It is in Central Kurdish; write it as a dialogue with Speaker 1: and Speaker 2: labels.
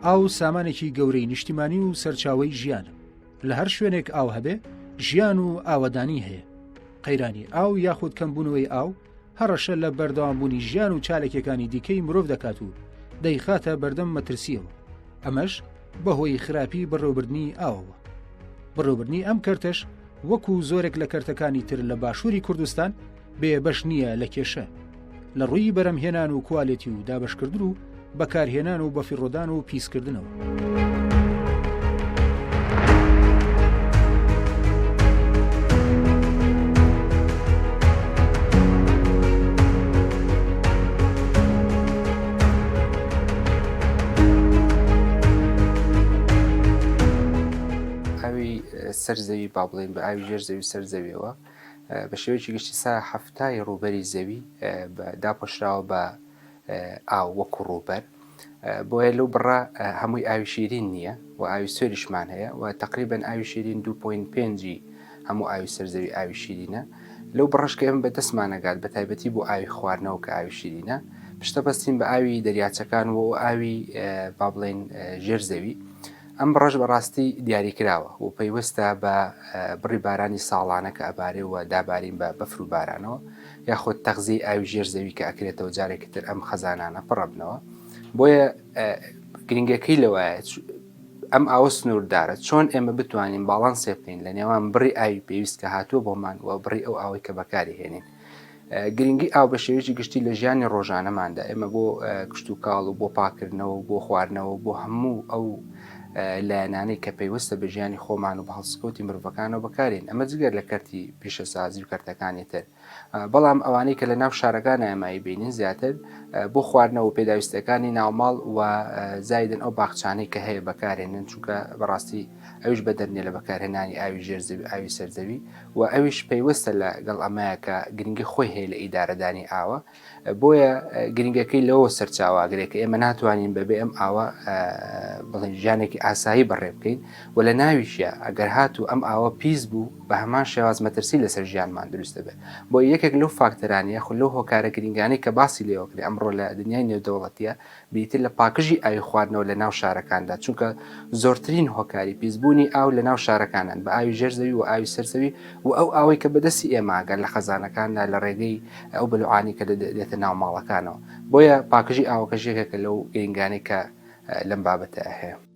Speaker 1: ئاو سامانێکی گەورەی نیشتیمانی و سەرچاوەی ژیانە. لە هەر شوێنێک ئاو هەبێ، ژیان و ئاوەدانی هەیە. قەیرانی ئاو یاخود کەمبوونەوەی ئاو، هەڕەشە لە بەردەوامبوونی ژیان و چاالکیەکانی دیکەی مرۆڤ دەکات و دەیخاتە بەردەم مەترسیەوە. ئەمەش بەهۆی خراپی بەڕێوەبردنی ئاوەوە. بەڕێوەبردنی ئەم کەرتەش وەکو زۆرێک لە کەرتەکانی تر لە باشووری کوردستان بێ بەش نییە لە کێشە لە ڕووی بەرەمهێنان و کوالێتی و دابشکردن و بەکارهێنان و بەفیڕۆدان و پیسکردنەوە.
Speaker 2: ئاوی سەر زەوی با بڵێین بە ئاوی ژێر زەوی سەر زەویەوە بە شێوەیەکی گشتی سا حەفتای ڕووبەری زەوی داپۆشراوە بە ئاو وەکو ڕووبەر بۆیە لەو بڕە هەمووی ئاوی شیرین نییە و ئاوی سوێریشمان هەیە و تقریبن ئاوی شیرین 2.5 هەموو ئاوی سەرزەوی ئاوی شیرینە لەو بڕەش کە ئێمە بەدەستمانەگات بە تایبەتی بۆ ئاوی خواردنەوە کە ئاوی شیرینە پشتە بەستین بە ئاوی دەریاچەکان و ئاوی با بڵێن ژێر زەوی ئەم بڕەش بەڕاستی دیاریکراوە و پەیوەستە بە بڕی بارانی ساڵانە کە ئەبارێ و دابارین بە بەفر و بارانەوە یاخود تەغزیەی ئاوی ژێر زەوی کە ئەکرێتەوە جارێکی تر ئەم خەزانانە پڕەبنەوە بۆیە گرنگەکەی لەوایە ئەم ئاوە سنووردارە چۆن ئێمە بتوانین باڵانسێ بکەین لە نێوان بڕی ئاوی پێویست کە هاتووە بۆمان و بڕی ئەو ئاوەی کە بەکاری هێنین گرنگی ئاو بە شێوەیەکی گشتی لە ژیانی ڕۆژانەماندا ئێمە بۆ کشتوکاڵ و بۆ پاکردنەوە و بۆ خواردنەوە بۆ هەموو ئەو لایەنانەی کە پەیوەستە بە ژیانی خۆمان و بە هەڵسکەوتی مرۆڤەکانەوە بەکارین ئەمە جگەر لە کەرتی پیشەسازی و کەرتەکانی تر بەڵام ئەوانەی کە لە ناو شارەکان ئێمە ئەیبینین زیاتر بۆ خواردنەوە پێداویستەکانی ناوماڵ و زایدن ئەو باخچانەی کە هەیە بەکارێنن چونکە بەڕاستی ئەویش بەدەر نیە لە بەکارهێنانی ئاوی ژێر زەوی ئاوی سەر زەوی و ئەویش پەیوەستە لە گەڵ ئەمەیە کە گرنگی خۆی هەیە لە ئیدارەدانی ئاوە بۆیە گرنگەکەی لەوە سەرچاواگرێت کە ئێمە ناتوانین بەبێ ئەم ئاوە بڵێن ژیانێکی ئاسایی بەڕێ بکەین و لە ناویشە ئەگەر هاتوو ئەم ئاوە پیس بوو بە هەمان شێواز مەترسی لەسەر ژیانمان دروست دەبێت بۆ یەکێک لەو فاکتەرانە یاخود لەو هۆکارە گرنگانەی کە باسی لێوەکرێ ئەمڕۆ لە دنیای نێودەوڵەتیە بریتیە لە پاکژی ئاوی خواردنەوە لە ناو شارەکاندا، چونکە زۆرترین هۆکاری پیسبوونی ئاو لە ناو شارەکانن بە ئاوی ژێر زەوی و ئاوی سەر زەوی و ئەو ئاوەی کە بەدەستی ئێمە ئەگات لە خەزانەکاندا لە ڕێگەی ئەو بلوعانەی کە دێتە ناو ماڵەکانەوە بۆیە پاکژی ئاوەکەش یەکێکە لەو گرنگانەی کە لەم بابەتە هەیە.